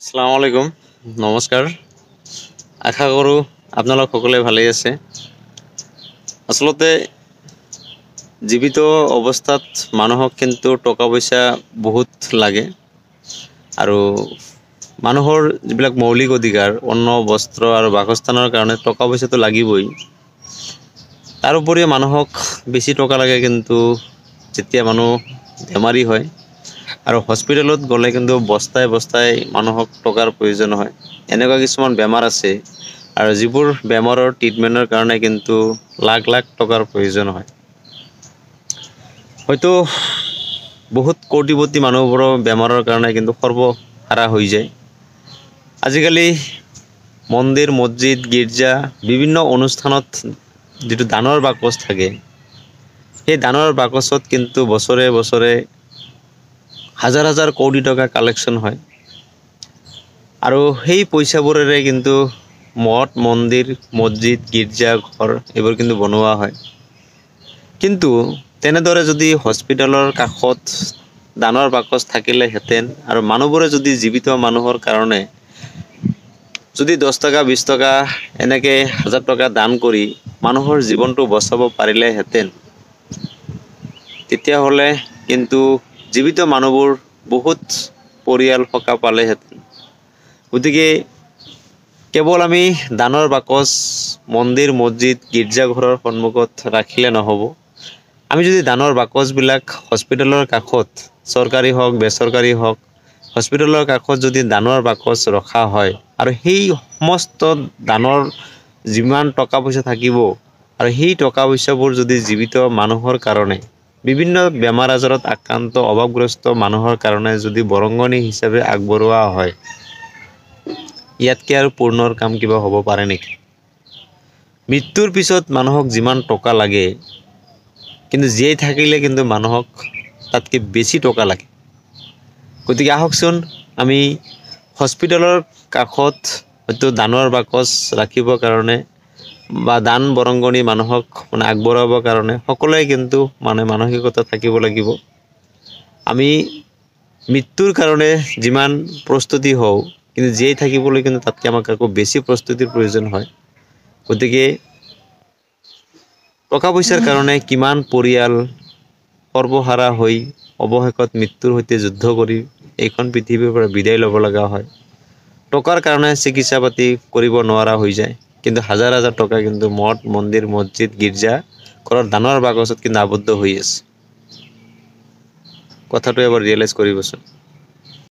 আসসালামু আলাইকুম, নমস্কাৰ। আশা কৰোঁ আপোনালোক সকলোৱে ভালেই আছে। আচলতে জীৱিত অৱস্থাত মানুহক কিন্তু টকা পইচা বহুত লাগে আৰু মানুহৰ যিবিলাক মৌলিক অধিকাৰ, অন্ন, বস্ত্ৰ আৰু বাসস্থানৰ কাৰণে টকা পইচাটো লাগিবই। তাৰ উপৰিও মানুহক বেছি টকা লাগে কিন্তু যেতিয়া মানুহ বেমাৰী হয় আৰু হস্পিটেলত গ'লে কিন্তু বস্তাই বস্তাই মানুহক টকাৰ প্ৰয়োজন হয়। এনেকুৱা কিছুমান বেমাৰ আছে আৰু যিবোৰ বেমাৰৰ ট্ৰিটমেণ্টৰ কাৰণে কিন্তু লাখ লাখ টকাৰ প্ৰয়োজন হয়। হয়তো বহুত কৌটিপতি মানুহবোৰৰ বেমাৰৰ কাৰণে কিন্তু সৰ্বহাৰা হৈ যায়। আজিকালি মন্দিৰ, মছজিদ, গীৰ্জা বিভিন্ন অনুষ্ঠানত যিটো দানৰ বাকচ থাকে, সেই দানৰ বাকচত কিন্তু বছৰে বছৰে হাজাৰ হাজাৰ কোটি টকা কালেকশ্যন হয় আৰু সেই পইচাবোৰেৰে কিন্তু মঠ, মন্দিৰ, মছজিদ, গীৰ্জা ঘৰ এইবোৰ কিন্তু বনোৱা হয়। কিন্তু তেনেদৰে যদি হস্পিটেলৰ কাষত দানৰ বাকচ থাকিলেহেঁতেন আৰু মানুহবোৰে যদি জীৱিত মানুহৰ কাৰণে যদি 10 টকা, 20 টকা এনেকৈ 1000 টকা দান কৰি মানুহৰ জীৱনটো বচাব পাৰিলেহেঁতেন, তেতিয়াহ'লে কিন্তু জীৱিত মানুহবোৰ বহুত পৰিয়াল সকাহ পালেহেঁতেন। গতিকে কেৱল আমি দানৰ বাকচ মন্দিৰ, মছজিদ, গীৰ্জাঘৰৰ সন্মুখত ৰাখিলে নহ'ব। আমি যদি দানৰ বাকচবিলাক হস্পিটেলৰ কাষত, চৰকাৰী হওক, বেচৰকাৰী হওক, হস্পিটেলৰ কাষত যদি দানৰ বাকচ ৰখা হয় আৰু সেই সমস্ত দানৰ যিমান টকা পইচা থাকিব আৰু সেই টকা পইচাবোৰ যদি জীৱিত মানুহৰ কাৰণে, বিভিন্ন বেমাৰ আজাৰত আক্ৰান্ত অভাৱগ্ৰস্ত মানুহৰ কাৰণে যদি বৰঙণি হিচাপে আগবঢ়োৱা হয়, ইয়াতকৈ আৰু পূৰ্ণৰ কাম কিবা হ'ব পাৰে নেকি? মৃত্যুৰ পিছত মানুহক যিমান টকা লাগে, কিন্তু জীয়াই থাকিলে কিন্তু মানুহক তাতকৈ বেছি টকা লাগে। গতিকে আহকচোন আমি হস্পিটেলৰ কাষত হয়তো দানৰ বাকচ ৰাখিবৰ কাৰণে বা দান বৰঙণি মানুহক মানে আগবঢ়াবৰ কাৰণে সকলোৱে কিন্তু মানে মানসিকতা থাকিব লাগিব। আমি মৃত্যুৰ কাৰণে যিমান প্ৰস্তুতি হওঁ, কিন্তু জীয়াই থাকিবলৈ কিন্তু তাতকৈ আমাক আকৌ বেছি প্ৰস্তুতিৰ প্ৰয়োজন হয়। গতিকে টকা পইচাৰ কাৰণে কিমান পৰিয়াল সৰ্বহাৰা হৈ অৱশেষত মৃত্যুৰ সৈতে যুদ্ধ কৰি এইখন পৃথিৱীৰ পৰা বিদায় ল'ব লগা হয়। টকাৰ কাৰণে চিকিৎসা পাতি কৰিব নোৱাৰা হৈ যায়, কিন্তু হাজাৰ হাজাৰ টকা কিন্তু মঠ, মন্দিৰ, মছজিদ, গীৰ্জা ঘৰৰ দানৰ বাকচত কিন্তু আবদ্ধ হৈ আছে। কথাটো এবাৰ ৰিয়েলাইজ কৰিবচোন।